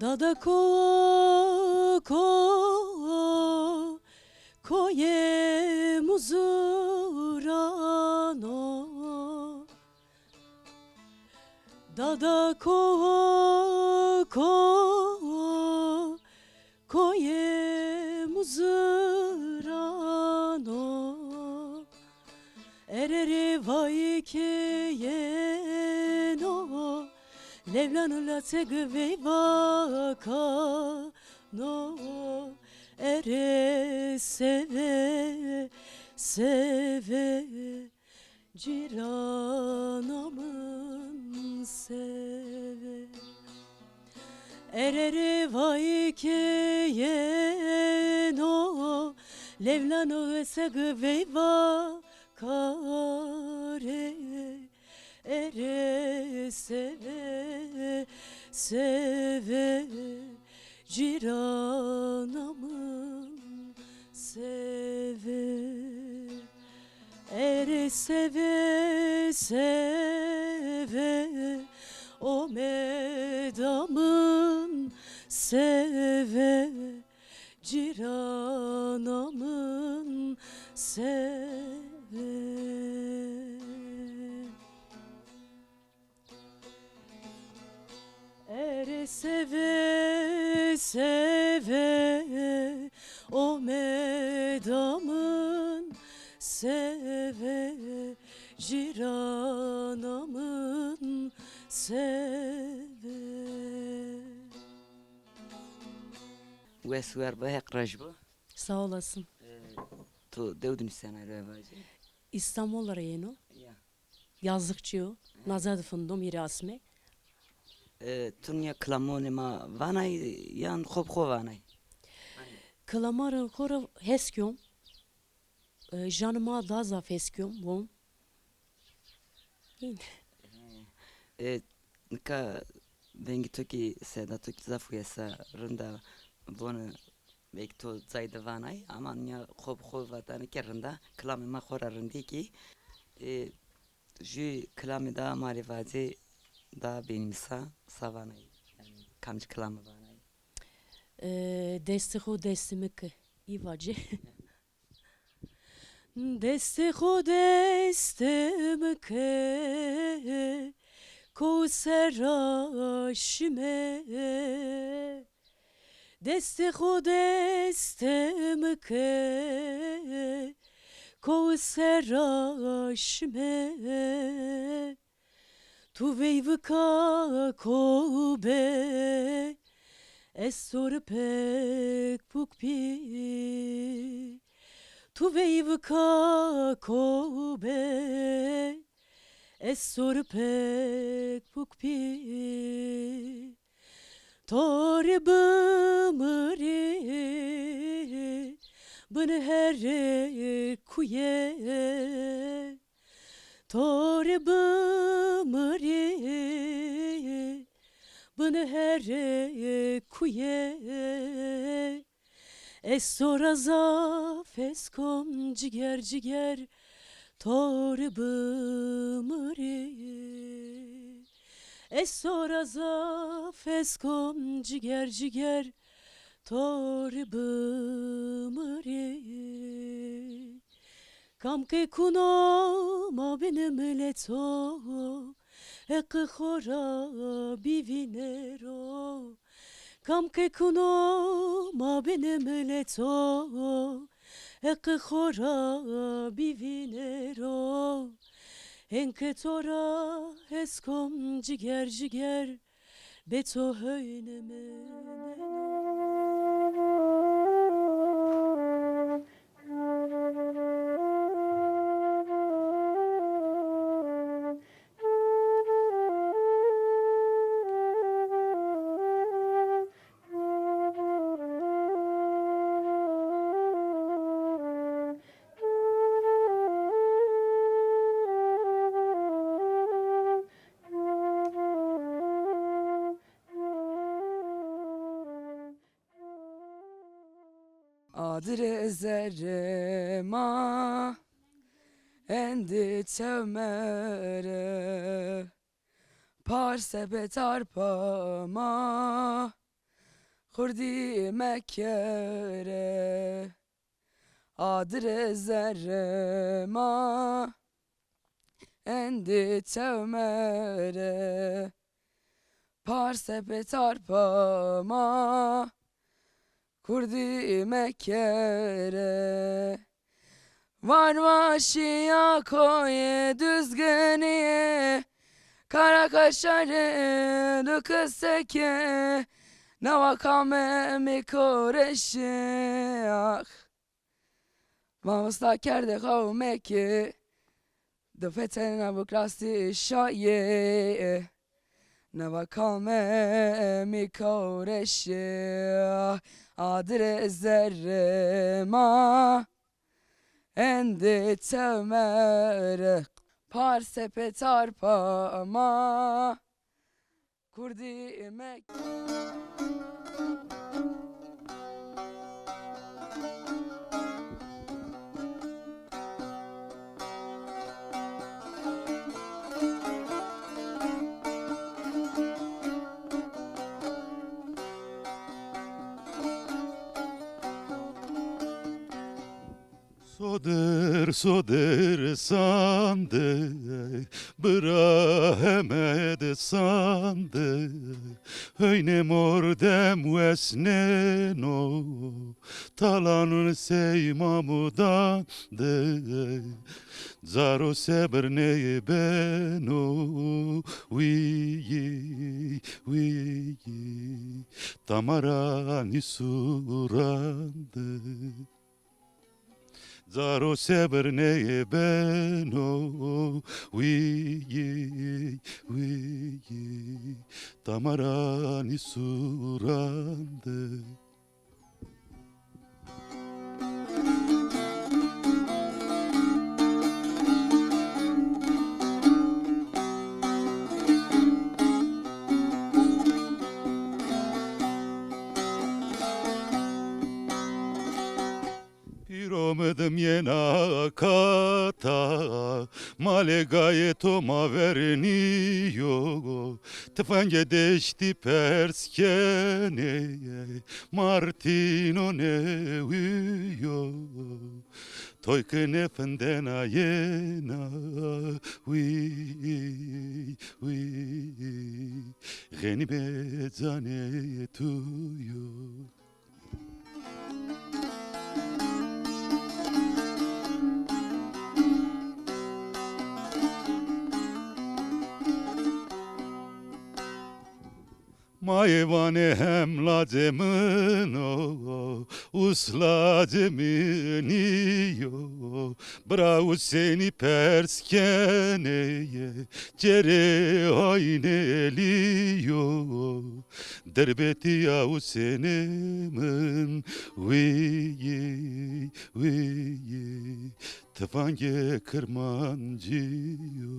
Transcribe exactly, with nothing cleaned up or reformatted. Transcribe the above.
Dada ko, ko, koyê Muzuran o. Dada ko, ko, koyê Muzuran o. Erê rê vayê kê yeno, lewlan û laçeg veyva kano. Erê seve, seve, cîrana min seve. Erê rê vayê kê yeno, lewlan û seg veyva karê. Erê seve, seve, cîrana min seve. Erê seve, seve, omeda min seve, cîrana min seve. Erê seve, seve, omeda min seve, cîrana min seve. Wes û wer bi, Heq roj bi. Sağ olasın. E, tu dew de nusena ro vajî? İstanbul ra yeno. Ya. Yazlıkçı yo. Naza de findom, hîrê asme. E, tu nîya kilamonê ma vanay yan xo bi xo vanay? Kilamarê xo ra hes kîyom. E, janê ma daha zaf hes kîyom, vom. Hîn. E, nika vengê to kî, seda to kî zaf wes a, rind a, vona belkî to cay de vanay, ama nîya xo bi xo vatene kî rind a, kilamê ma xo ra rindî kî. E, jû kilamê daha ma rê vacê, daha benîmîsa, sa vanay? Yanî kamcî kilame vanay? E, destê xo destê mi ke, î vacê. Destê xo destê mi ke, kow ser ra şime. Destê xo destê mi ke, kow ser ra şime. Tu veyvika ko be, ez to rê pek puk bî. Tu veyvika ko be, ez to rê pek puk bî. To rê bimirî binê herê kuye. To rê bimirî binê herê kuye. Ez to ra zaf hes kom ciger ciger, to rê bimirî. Ez to ra zaf hes kom ciger ciger, to rê bimirî. Kam ke kuno mabênê mileto, heqê xo ra bivînero. Kam ke kuno mabênê mileto, heqê xo ra bivînero. Hên ke to ra hes kom ciger ciger, bê to hewnê mi nêno. Adirê zerrê ma, endî çewmere, parse be tarpa ma, Kurdî mekere, adirê zerrê ma, endî çewmere, par sepê tarpa ma, kurdî mekere. Varvaşîya koyê Duzginî, Karakaşarê du keseke, nawa kamê mi koreşe, ax. Ma wista kerdê xew mekê, di fetenê na bik rastî şayê. Nawa kamê mi koreşe, adirê zerrê ma, endî çewmere, par sepê tarpa ma, kurdî mek. Sodir, sodir sandê, bira Hemed sandê, heynê mordem wesnêno, talanun sey mamudandê, caro sebir nêbeno, wîyî, wîyî, tamara nîsurandê. Caro sebir nêbeno, wîyî, wîyî, tamara nîsurandê. Pîro mi dimyena kata, malê gayê to ma ver nîyo. Tifengê deştî pers kenê, martîno nêwîyo. Toy ki nêfindena yena, wî, wî, xenîmê canê tu yo. Mayê vanê hem lacê min o, us lacê min nîyo. Bira Usênî pers kenê, cerê haynelî yo. Derbetîya Usênê min, wîyî, wîyî, tifangê kirmancî yo.